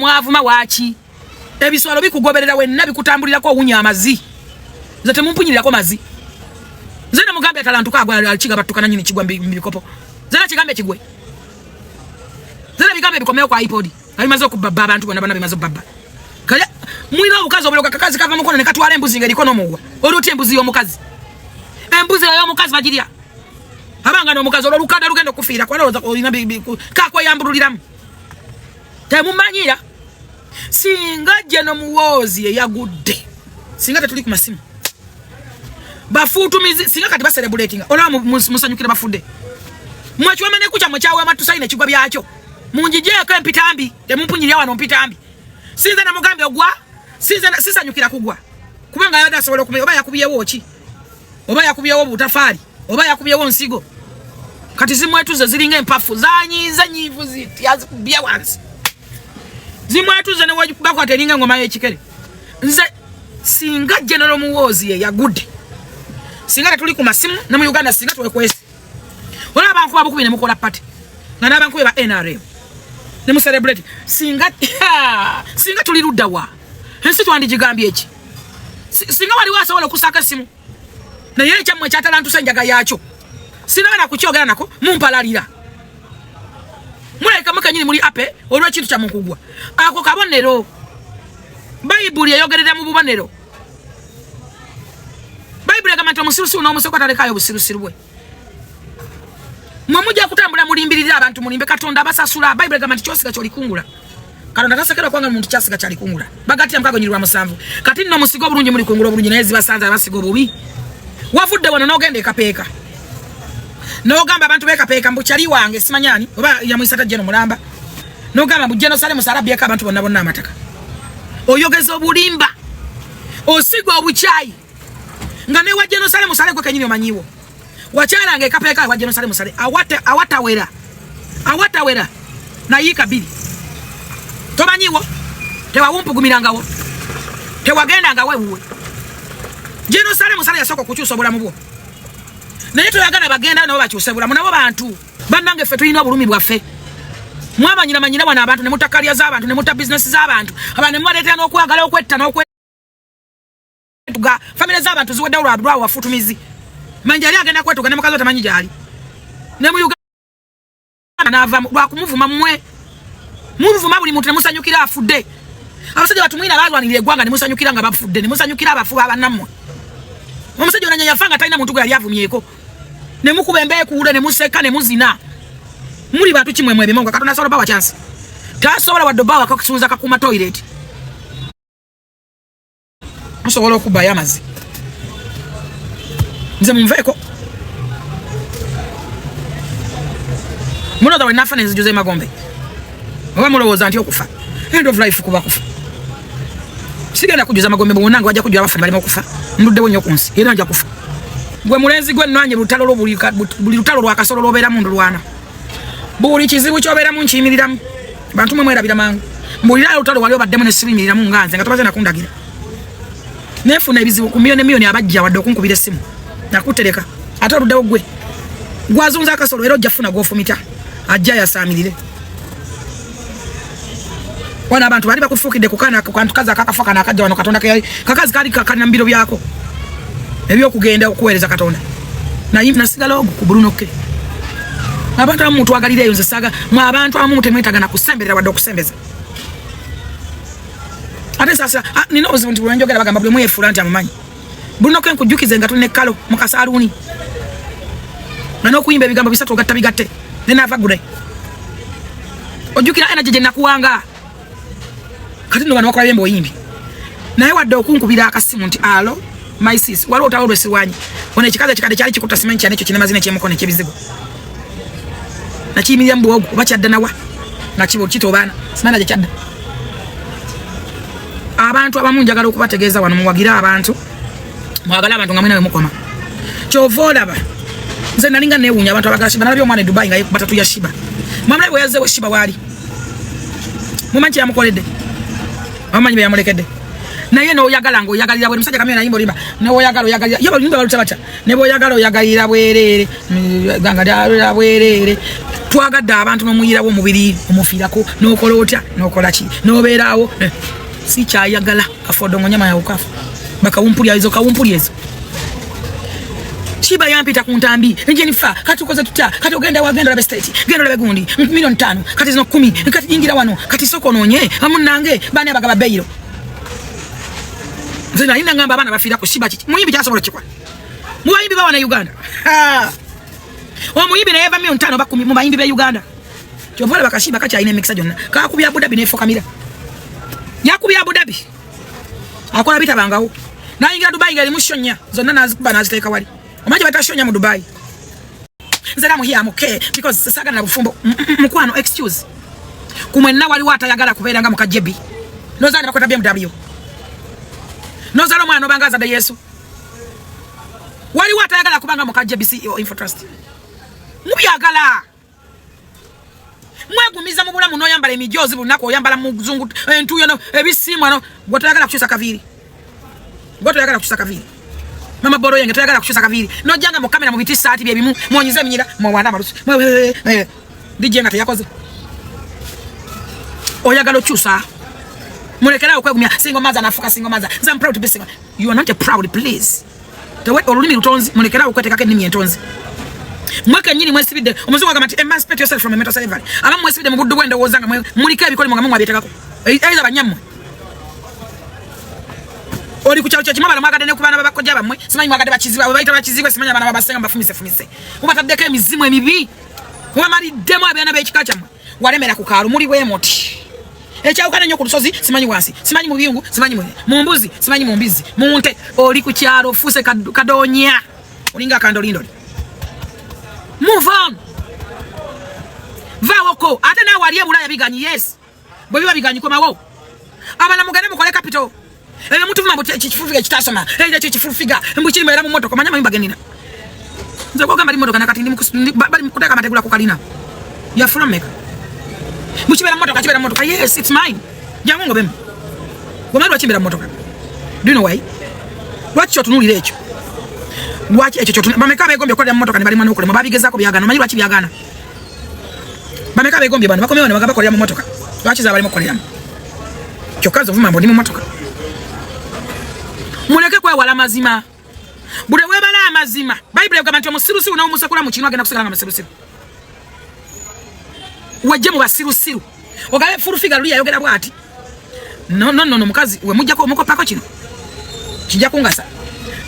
Mwavuma waaki? Ebiswalo bikugoberera wenna, bikutambulirako, owunya amazi. Nze temumpunyirirako mazi. Nze namugambye atalantuka agwa alikiga battuka nanyini kigwa mu bikopo. Nze nakigambye kigwe. Nze nabigambe bikomewo kwa iPod. Abimaze okubabba abantu bonna, bana bimaze okubabba. Kale mwina obukazi obuloga, kakazi kava mukono ne katwala embuzi ng'eriko n'omugwa. Oli otya embuzi y'omukazi? Embuzi y'omukazi bagirya. Abanga n'omukazi olwo lukanda lugenda okufiira kuba olowooza olina kakweyambululiramu. Temumanyira. Singa Jeno Muwoozi eyagudde, singa tetuli ku masimu bafuutumizi, singa kati baserebulatinga. Olaba musanyukira bafudde. Mwekiwemaneku kyammwe kyawema tusayina ekigwa byakyo. Munjijeeko empitambi, temumpunyirira wano mpitambi. Sinze namugambye ogwa, sinze sisanyukira kugwa, kubanga yabadde asobola okumenya oba yakubyewo ki, oba yakubyewo butafaali, oba yakubyewo nsigo. Kati zimwetuze ziringa empafu zanyiiza nyiivu ziti azikubye wansi, zimwetuze newabakwata eringa engoma y'ekikere. Nze singa General Muwoozi ye yagudde, singa tetuli ku masimu ne mu Uganda, singa twekwese. Olaba bankuba bukubi ne mukola party nga n'abankubi ba NRM ne mu celebrate. Singa tuli ludda wa ensi, twandigigambye eki? Singa waliwo asobola okusaako essimu, naye ekyammwe ekyatalantusa enjaga yaakyo sinaba nakukyogera nako. Mumpalalira, mulabika mukenyini muli ape olw'ekintu kyammwe okugwa. Ako kabonero. Bayibuli eyogerera mu bubonero. Bayibuli egamba nti omusirusiru n'omuseko atalekayo obusirusiru bwe. Mwe mujja kutambula mulimbirira abantu, mulimbe. Katonda abasasula. Bayibuli egamba nti kyosiga kyolikungula. Katonda tasekera, kubanga muntu kyasiga kyalikungula. Bagatira 6:7. Kati nno musiga obulungi, mulikungula obulungi, naye zibasanze abasiga obubi. Wavudde wano n'ogenda ekapeeka n'ogamba abantu bekapeeka mbu kyali wange simanyani oba yamuyisa tajjeno mulamba, n'ogamba mbu Jeno Sale musalabyeko abantu bonna bonna amataka. Oyogeza obulimba, osiga obukyayi nga newa Jeno Sale Musale gwe kenyini omanyiwo. Wakyalanga ekapeeka wa Jeno Sale Musale awatawera awatawera nayiika 2, tomanyiwo, tewawumpugumirangawo, tewagendangawo ewuwe. Jeno Sale Musale yasooka okukyusa obulamu bwo, naye toyagala bagenda nabo bakyuse bulamu. Nabo bantu bannange, ffe tulina obulumi bwaffe. Mwamanyira manyira wano abantu ne mutakalya z'abantu, ne mutta bizinesi z'abantu, abantu ne mubaleetera n'okwagala okwetta n'okwetuga. Famire z'abantu ziweddewo lwa lwawo wafutumizi manja. Ali agenda kwetuga ne mukazi we tamanyi gy'ali ne mu Uganda n'ava lwakumuvuma. Mmwe muvuma buli muntu ne musanyukira afudde. Abasajja batumwina balwanirira eggwanga ne musanyukira nga bafudde, ne musanyukira abafu babannammwe. Omusajja onanya yafa nga talina muntu gwe yali avumyeko, ne mukuba embeekuule ne museka ne muzina. Muli bantu kimwe mwe ebimonga. Katonda asobola bawa chance, tasobola wadde obawa kakusunza kakuma toilet. Musobola okubbayo amazzi. Nze munveeko. Mulowooza wenafa nenzijuza emagombe, oba mulowooza nti okufa end of life kuba kufa? Sigenda kujjuza magombe bwonna nga wajja kujjula abafa ne balema okufa. Nduddewo nnyo ku nsi era nja kufa. Gwe mulenzi gwe nnwanye lutalo lwo, buli lutalo lwa kasolo lwobeeramu ndulwana, buli kizibu kyobeeramu nkiyimiriramu. Bantu mwe mwerabira mangu. Mbulira olutalo wali obaddemu ne siruyimiriramu nga nze nga tobaze nakundagira. Nenfuna ebizibu ku miliyoni miliyoni abajja wadde okunkubira essimu nakutereka, ate oluddewo gwe gwazunza akasolo. Era ojja funa gwofumita ajja yasaamirire wano. Abantu bali bakufuukidde ku kana kantu kazi akakafa kano akajja wano. Katonda keyali kakazi kali kalina mu biro byako ebyokugenda okuweereza Katonda, naye nasigala ogwo ku bulunoke. Abantu abamu mutwagalira eyo. Nze saaga mwe. Abantu abamu temwetaaga na kusemberera wadde okusembeza. Ate nsasira, nina obuzibu nti bwenjogera bagamba buli omu yefuula nti amumanyi. Bulunoke, nkujjukize nga tuli ne kalo mu kasaaluuni nga n'okuyimba ebigambo bisatu ogatta bigatte nenaava gule. Ojjukira energy gye nakuwanga? Kati nno bano bakola byemba oyimbye, naye wadde okunkubira akasimu nti alo my sis, waliwo otalo lwesirwanyi ono ekikazi ekikadde kyali kikutta simanyi kyane ekyo kinamazina ekyemukono ekyebizigo nakiyimirira mu bwogo oba kyadda nawa nga kibo kitobaana simanyi gye kyadda. Abantu abamu njagala okubategeeza wano, muwagire abantu, mwagale abantu nga mwena wemukoma. Kyova olaba nze nalinga newuunya abantu abagala Shiba. Nalabye omwana e Dubai nga yekuba tattoo ya Shiba. Mwamulabe bwe yazzeewo Shiba waali, mumanyi kyeyamukoledde, omanyi bye yamulekedde. Naye noyagala nga oyagalira bwe musajja kamera nayimba olimba noyagala oyagalira ye baluyimba baluta batya ne bwoyagala oyagalira bwereere ganga lyalira bwereere. Twagadde abantu n'omuyirawo omubiri omufiirako n'okola otya n'okola ki n'obeeraawo. Si kyayagala kafodongo nyama ya ukafu bakawumpuli ezo kawumpuli ezo. Kiba yampita ku ntambi Jennifer, kati ukoze tutya, kati ogenda wagenda olabe state, genda olabe gundi 5,000,000, kati zino 10, kati yingira wano, kati soko onoonye amunnange baani abagaba beyiro. Nze nali nangamba abaana bafiira ku Shiba kiki muyimbi kyasobola kikola mu bayimbi bawana Uganda. Omuyimbi naye ava 5,000,000 oba 10 mu bayimbi be Uganda. Kyova olaba Kashiba kakyalina emikisa gyonna, kakubya Abu Dhabi nefukamira, yakubya Abu Dhabi akola bitabangawo, nayingira Dubai nga erimu shonya zonna nazikuba naziteeka wali. Omanyi bayita shonya mu Dubai. Nze era muhiya muke because saagala na bufumbo. Mukwano, excuse, ku mwenna waliwo atayagala kubeera nga muka Jebi nozaala bakweta BMW nozaala omwana nobanga azadde Yesu. Waliwo atayagala kubanga muka Jebi CEO Infotrust. Mubyagala mwegumiza mu bulamu n'oyambala emijoozi buli lunaku, oyambala muzungu entuuyo no ebisiimwa no gwe toyagala kukyusa kaviiri, gwe toyagala kukyusa kaviiri, mama bolo yenge toyagala kukyusa kaviiri, nojjanga mu kamera mu biti saati bye bimu mwonyize eminyira mwewana amalusu DJ nga teyakoze. Oyagala okyusa, mulekerawo okwegumya. Single mother nafuka single mother, nze I'm proud to be single. You are not a proud, please. Tewe olulimi lutonzi, mulekerawo okwetekako ennimi entonzi. Mwe kennyini mwesibidde. Omuzungu agamba nti emancipate yourself from a mental slavery. Abamu mwesibidde mu buddu bw'endowooza nga muliko ebikolimo nga mwe mwabyetekako either banyammwe oli ku kyalo kyekimu, abala mwagadde ne ku baana babakojja bammwe, simanyi mwagadde bakizibwe, abo bayita bakizibwe, simanyi abaana babasenga mubafumisefumise, mubataddeko emizimu emibi, mubamaliddemu abaana b'ekika kyammwe. Walemera ku kaalo muli bwe muti, ekyawukana nnyo ku lusozi, simanyi wansi, simanyi mu biyungu, simanyi mu mbuzi, simanyi mu mbizzi, mu nte. Oli ku kyalo ofuuse kadonya, olinga akandolindoli. Move on, vaawoko. Ate naawe ali ebulaaya biganyi, yes, bwe biba biganyi komawo. Abala mugende mukole capital. Ebyo mutuvuma mbu kifull figure ekitasoma, ekyo kifull figure mbu kiri mbeera mu motoka. Manya amayumba genina nze kogamba li motoka nakati bali kuteeka amategula ku kalina ya from meka mukibeera motoka, kibeera motoka. Yes, it's mine. Jangu ngobemu omanyi lwaki mbeera mu motoka. Do you know why? Lwaki kyotunuulira ekyo? Lwaki ekyo kyotunu? Bameka beegombye okukolera mu motoka ne balimwa n'okulema? Babigezaako byagaana. Omanyi lwaki byagaana? Bameka beegombye? Bano bakomyewo ne bagamba bakolera mu motoka. Lwaki zaba balimu okukoleramu? Kyokka nze ovuma mbu ndi mu motoka. Muleke kwewala mazima. Buli weebala amazima, Bayibuli egamba nti omusirusiru n'omusekula mu kinu agenda kusigala nga musirusiru. Wejje mu basirusiru ogabe full figure luli yayogera bw'ati. No, no, no, no, mukazi we mujjako omukopako kino kijja kungasa.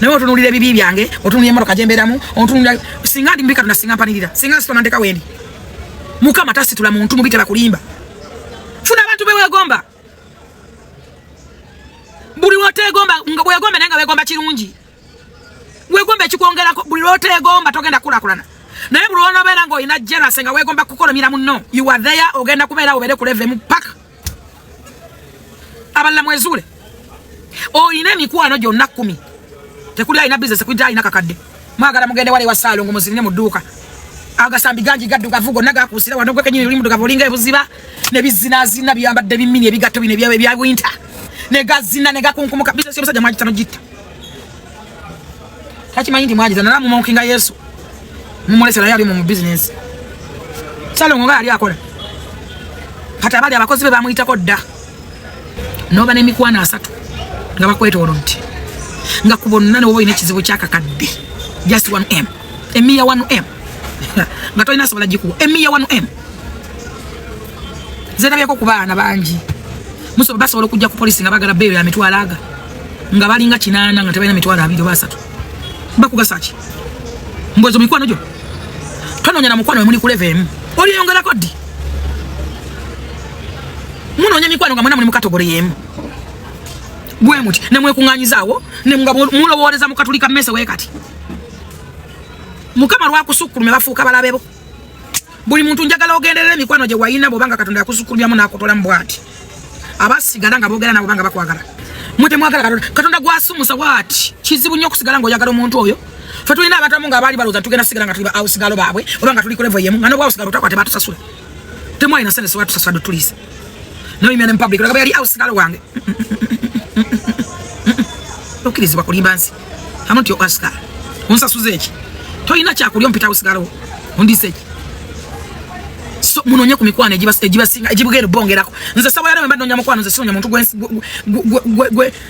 Naye otunuulira ebibi byange, otunuulira emmotoka gye mbeeramu, otunuulira singa ndi mubi Katonda singa mpanirira, singa nsitona ndeka wendi. Mukama tasitula muntu mubi, tebakulimba. Funa abantu beweegomba. Buli lwoteegomba nga bwegomba, naye nga weegomba kirungi, weegomba ekikwongerako. Buli lwoteegomba togenda kukulakulana, naye buli lwonobeera ng'olina jealous nga weegomba kukolomira munno, you are there, ogenda kubeera obeere ku level emu paka abalala mwezuule. Olina emikwano gyonna 10, tekuli alina business, kuli alina kakadde. Mwagala mugende wali wa Saalongo muzirine mu dduuka, agasambi gangi gaddugavu gonna gakuusira wano, gwe kenyini oli muddugavu olinga ebuziba ne bizinazina byambadde bimini ebigatto bino ebya winter ne gazina ne gakunkumuka. Business y'omusajja mwagita nogitta, takimanyi nti mwagita nala mumonkinga. Yesu mumulese naye ali mu business. Saalongo nga yali akola, kati abali abakozi be bamuyitako dda. Noba n'emikwano 30 nga bakwetoolodde, nga ku bonna ne woba olina ekizibu kyakakadde, just 1M, emiya 1M nga tolina sobola gikuwa emiya 1M. Zerabyeko ku baana bangi basobola okujja ku polisi nga bagala beero ya mitwalo aga nga balinga 80 nga tebalina 20,000 oba 30. Bakugasa ki mbwezo mikwano gyo? Tonoonya na mukwano wemuli ku level emu, oliyongerako ddi? Munoonya mikwano nga mwena muli mu category yemu bwe muti ne mwekuŋŋaanyizaawo ne nga mulowooleza mu katulika mmese we. Kati Mukama lwakusukkulumya bafuuka balabebo. Buli muntu njagala ogenderera emikwano gye wayina. Bwobanga Katonda yakusukkulumyamu n'akutolamu bw'ati, abasigala nga boogera nabo banga bakwagala. Mwe temwagala Katonda. Katonda gwasumusa bw'ati, kizibu nnyo okusigala ng'oyagala omuntu oyo. Fe tulina abantu abamu nga baali balowooza tugenda sigala nga tuli ba awusigalo baabwe oba nga tuli ku level yemu, nga n'obwawusigalo takwate batusasula, temwalina sente sebatusasula tuliisa noyimira ne mu public olagaba yali awusigalo wange. Okkirizibwa kulimba nsi amu nti oasigala onsasuza eki? Tolina kyakulya ompita awusigalo, ondiisa eki? Munonye ku mikwano egibasinga, egibugenda bongerako. Nze sawa yaleero mba nonya mukwano, nze sinonya muntu gwe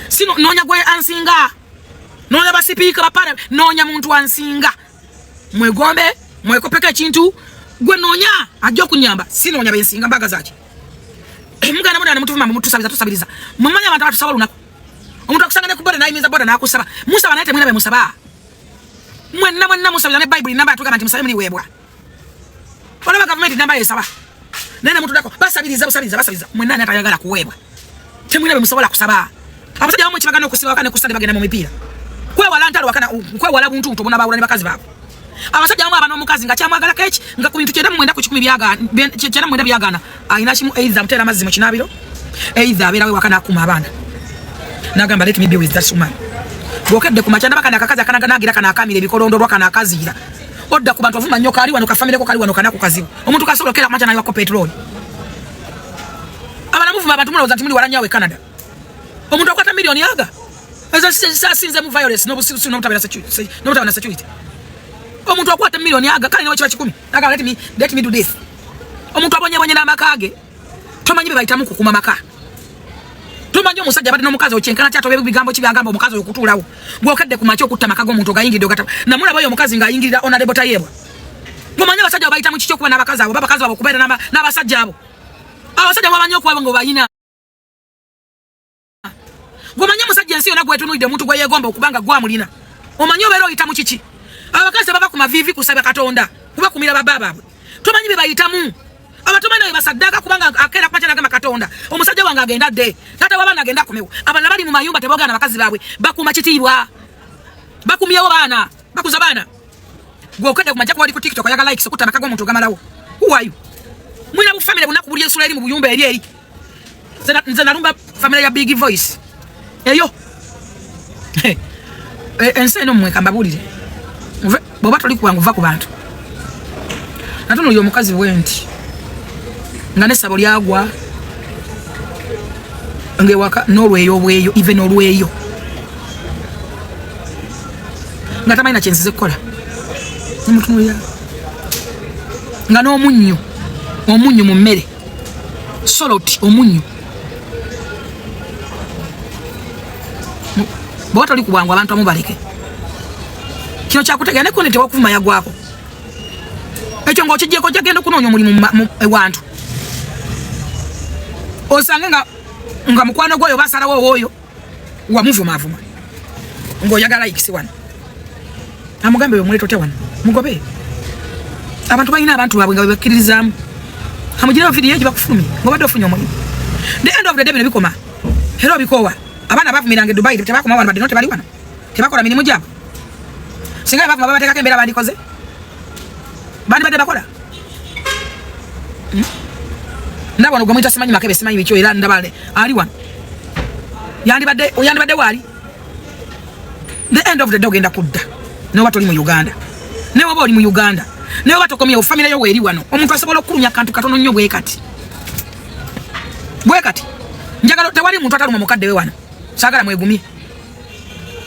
sino nonya gwe ansinga. Nonya basipiika bapale, nonya muntu ansinga. Mwegombe, mwekopeka ekintu, gwe nonya ajja okunyamba, sinonya bensinga mbaga zaki. Muganda muna mutuvuma mutusabiriza tusabiriza. Mumanya abantu abatusaba olunaku. Omuntu akusanga ne ku boda n'ayimiza boda n'akusaba. Musaba naye temwina be musaba. Mwenna mwenna musabiriza ne Bayibuli namba yatugamba nti musabe muliweebwa. Olaba gavumenti namba yesaba. Naye ne mutudako basabiriza basabiriza basabiriza. Mwenna ani atayagala kuweebwa. Temwina be musobola kusaba. Abasajja abamu ekibagana okusiba wakana ku Sunday bagenda mu mipiira. Kwewala ntalo wakana kwewala buntu nto bona bawula ne bakazi baabwe. Abasajja abamu abana omukazi nga kyamwagala keki nga ku bintu 99 ku 100 byagaana, 99 byagaana. Alina kimu either amuteera amazzi mu kinaabiro, either abeerawo ewaka n'akuuma abaana. N'agamba let me be with that woman. Bw'okedde ku makya ndaba kano akakazi akanaganagira kano akamira ebikolondolwa kano akaziira. Odda ku bantu ovuma nnyo kaali wano kafamireko kali wano kanaku kazibu. Omuntu kasobola okukera ku makya n'ayiwako petroli. Abala muvuma abantu mulowooza nti muli wala nnyo awo e Canada. Omuntu akwata miliyoni aga. Ezo zisasinze mu violence n'obusirusiru n'obutabeera n'obutaba na security. Omuntu akwata miliyoni aga kale newe kiba 100. Aga let me do this. Omuntu abonyebonye n'amaka ge. Tomanyi bye bayitamu kukuma maka. Tomanyi omusajja abadde n'omukazi okyenkana kyatoba ebigambo ki byagamba omukazi oyo okutuulawo. Gw'okedde ku makya okutta amaka g'omuntu ogayingidde ogata. Namulaba oyo omukazi ng'ayingirira Honorable Tayebwa. Mumanyi abasajja abo bayitamu kiki okuba n'abakazi abo, abakazi abo okubeera n'abasajja abo. Abasajja bamanyi okuba nga obayina. Gwomanyi omusajja ensi yonna gwetunuulidde omuntu gwe yeegomba okuba nga gwamulina. Omanyi obeera oyita mu kiki? Abakazi tebava ku maviivi kusaba Katonda kubakumira babba baabwe. Tomanyi bye bayitamu. Abatomanyi nawe basaddaaka kubanga akeera kumakya n'agamba Katonda omusajja wange agenda dde, taata w'abaana agenda akomewo. Abalala bali mu mayumba teboogera na bakazi baabwe, bakuuma kitiibwa, bakumyewo baana, bakuza baana. Gwe okedde ku makya kuba oli ku TikTok oyagala likes okutta amaka g'omuntu ogamalawo. Who are you? Mulina bufamire bunaku buli ensula eri mu buyumba eri eri. Nze nalumba famire ya Big Voice eyo. Ensi eno mmwe kambabuulire, bw'oba toli kuwangu va ku bantu. Natunuulira omukazi bwe nti nga n'essabo lyagwa ng'ewaka n'olweyo obweyo even olweyo nga tamanyi na kyenzize kukola. Nemutunuulira nga n'omunnyo, omunnyo mu mmere, soloti omunnyo. Bw'oba toli ku bwangu abantu amu baleke. Kino kyakutegera ne konde tewakuvuma yagwako. Ekyo ng'okiggyeko ojja genda okunoonya omulimu ewantu. Osange nga mukwano gwoyo basalawo owooyo wamuvumaavuma ng'oyagala likes wano. Amugambe oyo muleeta otya wano mugobe. Abantu balina abantu baabwe nga bwe bakkiririzaamu. Amugireyo vidiyo eyo gibakufulumye ng'obadde ofunye omulimu. The end of the day bino bikoma era obikoowa. Abaana bavumiranga e Dubai tebakoma wano badde no tebali wano tebakola mirimu gyabwe. Singa bavuma babateekako embeera bandikoze bandibadde bakola. Ndaba ono gwe muyita simanyi Makebe simanyi biki era ndaba ali wano yandibadde waali. The end of the day ogenda kudda noba toli mu Uganda, ne woba oli mu Uganda, ne woba tokomyewo famire yo weeri wano. Omuntu asobola okukulumya akantu katono nnyo bwe kati bwe kati. Njagala tewali muntu ataluma mukadde we wano, saagala mwegumye.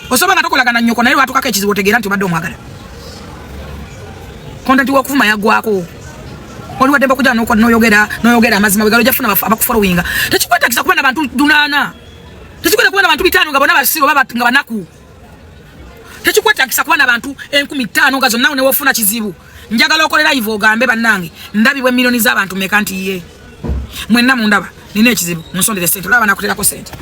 Osobola nga tokolagana nnyoko naye lwatukako ekizibu otegeera nti obadde omwagala. Content w'okuvuma yaggwako. Oli waddembe okujja n'oyogera amazima wegalo ojja kufuna abakufollowinga. Tekikwetaagisa kuba na bantu 800. Tekikwetaagisa kuba na bantu 500 nga bonna basiru oba nga banaku. Tekikwetaagisa kuba na bantu 5000 nga zonna ne wofuna kizibu. Njagala okole live ogambe bannange ndabibwa emiliyoni z'abantu meka nti ye. Mwenna mundaba nina ekizibu munsondere ssente olaba nakuterako ssente.